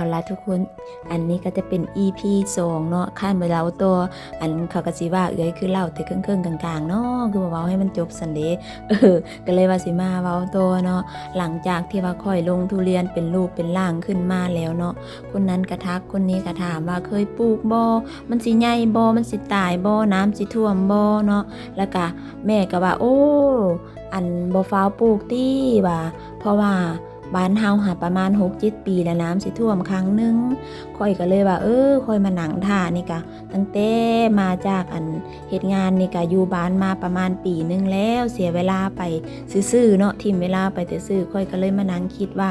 ເອົາລະທຸກຄົນ ອັນນີ້ກໍຈະເປັນ ອີພີ ສອງເນາະ ຄັນມາເລົ່າຕໍ່ ອັນເຂົາກໍຊິວ່າເອື້ອຍຄືເລົ່າແຕ່ເຄິ່ງໆກາງໆເນາະ ຄືບໍ່ເວົ້າໃຫ້ມັນຈົບຊັ້ນເດ. ເອີ ກໍເລີຍວ່າຊິມາເວົ້າຕໍ່ເນາະ ຫຼັງຈາກທີ່ວ່າຂ້ອຍລົງທຸລຽນເປັນຮູບເປັນຮ່າງຂຶ້ນມາແລ້ວເນາະ ຄົນນັ້ນກໍທັກ ຄົນນີ້ກໍຖາມວ່າເຄີຍປູກບໍ່? ມັນຊິໃຫຍ່ບໍ່? ມັນຊິຕາຍບໍ່? ນ້ຳຊິຖ້ວມບໍ່? ເນາະ ແລ້ວກະແມ່ກໍວ່າ ໂອ້ ອັນບໍ່ຟ້າວປູກຕິ ວ່າ ເພາະວ່າບ້ານເຮົາຫາປະມານຫົກເຈັດປີແລ້ວ ນ້ຳຊິຖ້ວມຄັ້ງໜຶ່ງ. ຂ້ອຍກໍເລີຍວ່າ ເອີ ຂ້ອຍມານັ່ງຖ້ານີ້ກະ ຕັ້ງແຕ່ມາຈາກອັນເຮັດງານນີ້ກະຢູ່ບ້ານມາປະມານປີໜຶ່ງແລ້ວ ເສຍເວລາໄປຊື່ໆເນາະ ຖິ້ມເວລາໄປຊື່ໆ. ຂ້ອຍກໍເລີຍມານັ່ງຄິດວ່າ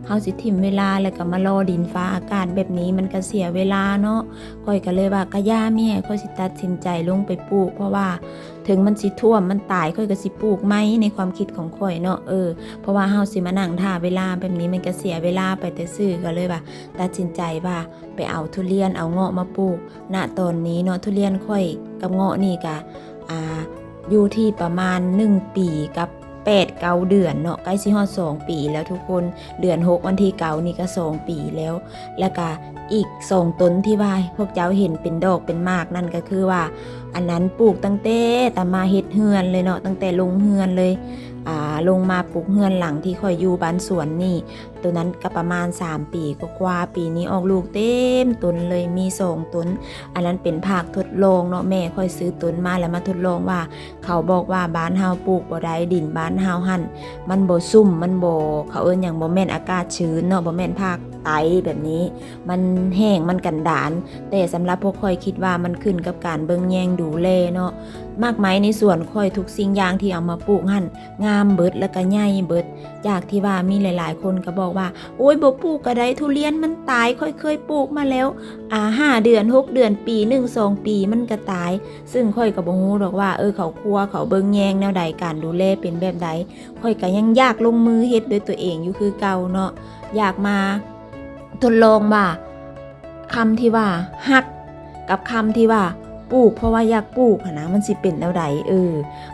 ເຮົາຊິຖິ້ມເວລາ ແລ້ວກໍມາລໍດິນຟ້າອາກາດແບບນີ້ ມັນກໍເສຍເວລາເນາະ. ຂ້ອຍກໍເລີຍວ່າ ກະຢ່າແມ່ ຂ້ອຍຊິຕັດສິນໃຈລົງໄປປູກ ເພາະວ່າເຖິງມັນຊິຖ້ວມ ມັນຕາຍ ຂ້ອຍກໍຊິປູກໃໝ່ ໃນຄວາມຄິດຂອງຂ້ອຍເນາະ. ເອີ ເພາະວ່າເຮົາຊິມານັ່ງຖ້າເວລາແບບນີ້ ມັນກໍເສຍເວລາໄປແຕ່ຊື່. ກໍເລີຍວ່າ ຕັດສິນໃຈວ່າ ໄປເອົາທຸລຽນເອົາເງາະມາປູກ. ນະຕອນນີ້ເນາະ ທຸລຽນຂ້ອຍກັບເງາະນີ້ກະ ອ່າ ຢູ່ທີ່ປະມານໜຶ່ງປີກັບແປດເກົ້າເດືອນເນາະ ໃກ້ຊິຮອດສອງປີແລ້ວທຸກຄົນ. ເດືອນຫົກວັນທີເກົ້ານີ້ກະສອງປີແລ້ວ. ແລ້ວກະອີກສອງຕົນທີ່ວ່າພວກເຈົ້າເຫັນເປັນດອກເປັນໝາກນັ້ນ ກະຄືວ່າ ອັນນັ້ນປູກຕັ້ງແຕ່ຕາມາເຮັດເຮືອນເລີຍເນາະ ຕັ້ງແຕ່ລົງເຮືອນເລີຍ ອ່າ ລົງມາປຸກເຮືອນຫຼັງທີ່ຂ້ອຍຢູ່ບ້ານສວນນີ້. ໂຕນັ້ນກໍປະມານສາມປີກວ່າໆ ປີນີ້ອອກລູກເຕັມຕົ້ນເລີຍ ມີສອງຕົ້ນ. ອັນນັ້ນເປັນຜັກທົດລອງເນາະ ແມ່ຂ້ອຍຊື້ຕົ້ນມາແລ້ວມາທົດລອງວ່າ ເຂົາບອກວ່າບ້ານເຮົາປູກບໍ່ໄດ້ ດິນບ້ານເຮົາຫັ້ນມັນບໍ່ຊຸ່ມ ມັນບໍ່ ເຂົາເອີ້ນຫຍັງ ບໍ່ແມ່ນອາກາດຊື້ນເນາະ ບໍ່ແມ່ນພາກໃຕ້ແບບນີ້ ມັນແຫ້ງ ມັນກັນດານ. ແຕ່ສຳລັບພວກຂ້ອຍຄິດວ່າມັນຂຶ້ນກັບການເບິ່ງແຍງດູແລເນາະ. ໝາກໄມ້ໃນສວນຂ້ອຍ ທຸກສິ່ງຢ່າງທີ່ເອົາມາປູກຫັ້ນ ງາມເບິດ ແລ້ວກະໃຫຍ່ເບິດ. ຈາກທີ່ວ່າມີຫຼາຍໆຄົນກໍບອກວ່າ ໂອ້ຍ ບໍ່ປູກກໍໄດ້ ທຸລຽນມັນຕາຍ ຂ້ອຍເຄີຍປູກມາແລ້ວ ອ່າ ຫ້າເດືອນ ຫົກເດືອນ ປີໜຶ່ງ ສອງປີ ມັນກໍຕາຍ. ຊຶ່ງຂ້ອຍກໍບໍ່ຮູ້ດອກວ່າ ເອີ ເຂົາຄົວເຂົາເບິ່ງແຍງແນວໃດ ການດູແລເປັນແບບໃດ. ຂ້ອຍກໍຍັງຢາກລົງມືເຮັດດ້ວຍຕົວເອງຢູ່ຄືເກົ່າເນາະ ຢາກມາ ທົດລອງວ່າ ຄຳທີ່ວ່າຮັກກັບຄຳທີ່ວ່າປູກເພາະວ່າຢາກປູກຫັ້ນນະ ມັນຊິເປັນແນວໃດ. ເອີ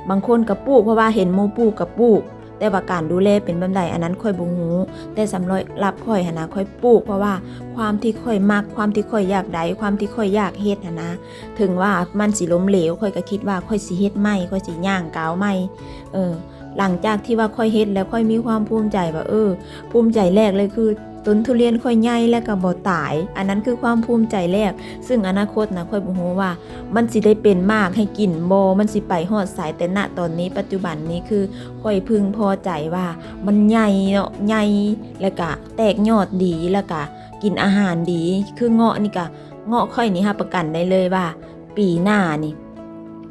ບາງຄົນກໍປູກເພາະວ່າເຫັນໝູ່ປູກກໍປູກ ແຕ່ວ່າການດູແລເປັນແບບໃດ ອັນນັ້ນຂ້ອຍບໍ່ຮູ້. ແຕ່ສຳລັບຂ້ອຍຫັ້ນນະ ຂ້ອຍປູກເພາະວ່າຄວາມທີ່ຂ້ອຍມັກ ຄວາມທີ່ຂ້ອຍຢາກໄດ້ ຄວາມທີ່ຂ້ອຍຢາກເຮັດຫັ້ນນະ. ເຖິງວ່າມັນຊິລົ້ມເຫຼວ ຂ້ອຍກໍຄິດວ່າຂ້ອຍຊິເຮັດໃໝ່ ຂ້ອຍຊິຍ່າງກ້າວໃໝ່. ເອີ ຫຼັງຈາກທີ່ວ່າຂ້ອຍເຮັດແລ້ວ ຂ້ອຍມີຄວາມພູມໃຈວ່າ ເອີ ພູມໃຈແລກເລີຍຄື ຕົ້ນທຸລຽນຂ້ອຍໃຫຍ່ ແລ້ວກໍບໍ່ຕາຍ ອັນນັ້ນຄືຄວາມພູມໃຈແລກ. ຊຶ່ງອະນາຄົດນະ ຂ້ອຍບໍ່ຮູ້ວ່າມັນຊິໄດ້ເປັນໝາກໃຫ້ກິນບໍ່ ມັນຊິໄປຮອດໃສ. ແຕ່ນະຕອນນີ້ ປັດຈຸບັນນີ້ ຄືຂ້ອຍເພິ່ງພໍໃຈວ່າມັນໃຫຍ່ເນາະ ໃຫຍ່ ແລ້ວກະແຕກຍອດດີ ແລ້ວກະກິນອາຫານດີ. ຄືເງາະນີ້ກະ ເງາະຂ້ອຍນີ້ຮັບປະກັນໄດ້ເລີຍວ່າ ປີໜ້ານີ້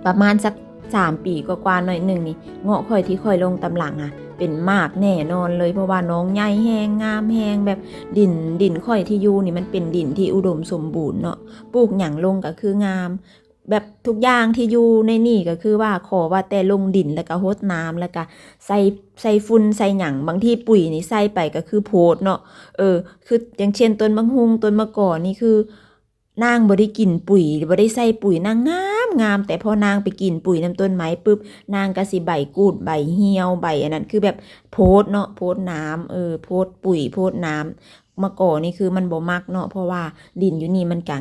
ປະມານສັກ ສາມປີກວ່າໆ ໜ້ອຍໜຶ່ງນີ້ ເງາະຂ້ອຍທີ່ຂ້ອຍລົງຕາມຫຼັງຫັ້ນ ເປັນໝາກແນ່ນອນເລີຍ ເພາະວ່ານ້ອງໃຫຍ່ແຮງ ງາມແຮງ ແບບດິນ ດິນຂ້ອຍທີ່ຢູ່ນີ້ ມັນເປັນດິນທີ່ອຸດົມສົມບູນເນາະ ປູກຫຍັງລົງກໍຄືງາມ. ແບບທຸກຢ່າງທີ່ຢູ່ໃນນີ້ກໍຄືວ່າ ຂໍວ່າແຕ່ລົງດິນ ແລ້ວກໍຫົດນ້ຳ ແລ້ວກໍໃສ່ ໃສ່ຝຸ່ນໃສ່ຫຍັງ. ບາງທີປຸ໋ຍນີ້ໃສ່ໄປກໍຄືໂພດເນາະ ເອີ ຄືຢ່າງເຊັ່ນ ຕົ້ນບັກຮຸ່ງ ຕົ້ນມະກອກນີ້ ຄື ນາງບໍ່ໄດ້ກິນປຸ໋ຍ ບໍ່ໄດ້ໃສ່ປຸ໋ຍ ນາງງາມໆ ແຕ່ພໍນາງໄປກິນປຸ໋ຍນຳຕົ້ນໄມ້ປຶບ ນາງກໍຊິໃບກູດ ໃບຫ່ຽວ ໃບອັນນັ້ນ ຄືແບບໂພດເນາະ ໂພດນ້ຳ ເອີ ໂພດປຸ໋ຍ ໂພດນ້ຳ. ມະກອກນີ້ຄືມັນບໍ່ມັກເນາະ ເພາະວ່າດິນຢູ່ນີ້ມັນກະ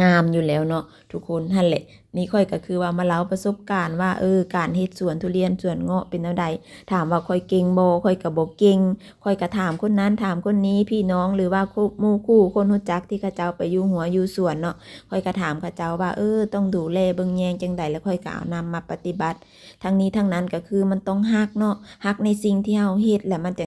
ງາມຢູ່ແລ້ວເນາະທຸກຄົນ. ຫັ້ນແຫຼະ ນີ້ຂ້ອຍກໍຄືວ່າມາເລົ່າປະສົບການວ່າ ເອີ ການເຮັດສວນທຸລຽນສວນເງາະເປັນແນວໃດ. ຖາມວ່າຂ້ອຍເກັ່ງບໍ່? ຂ້ອຍກໍບໍ່ເກັ່ງ. ຂ້ອຍກໍຖາມຄົນນັ້ນຖາມຄົນນີ້ ພີ່ນ້ອງ ຫຼືວ່າຄູ່ ໝູ່ຄູ່ຄົນຮູ້ຈັກທີ່ເຂົາເຈົ້າໄປຢູ່ຮົ້ວຢູ່ສວນເນາະ ຂ້ອຍກໍຖາມເຂົາເຈົ້າວ່າ ເອີ ຕ້ອງດູແລເບິ່ງແຍງຈັ່ງໃດ ແລ້ວຂ້ອຍກໍເອົານຳມາປະຕິບັດ. ທັງນີ້ທັງນັ້ນກໍຄືມັນຕ້ອງຮັກເນາະ ຮັກໃນສິ່ງທີ່ເຮົາເຮັດ ແລ້ວມັນຈະ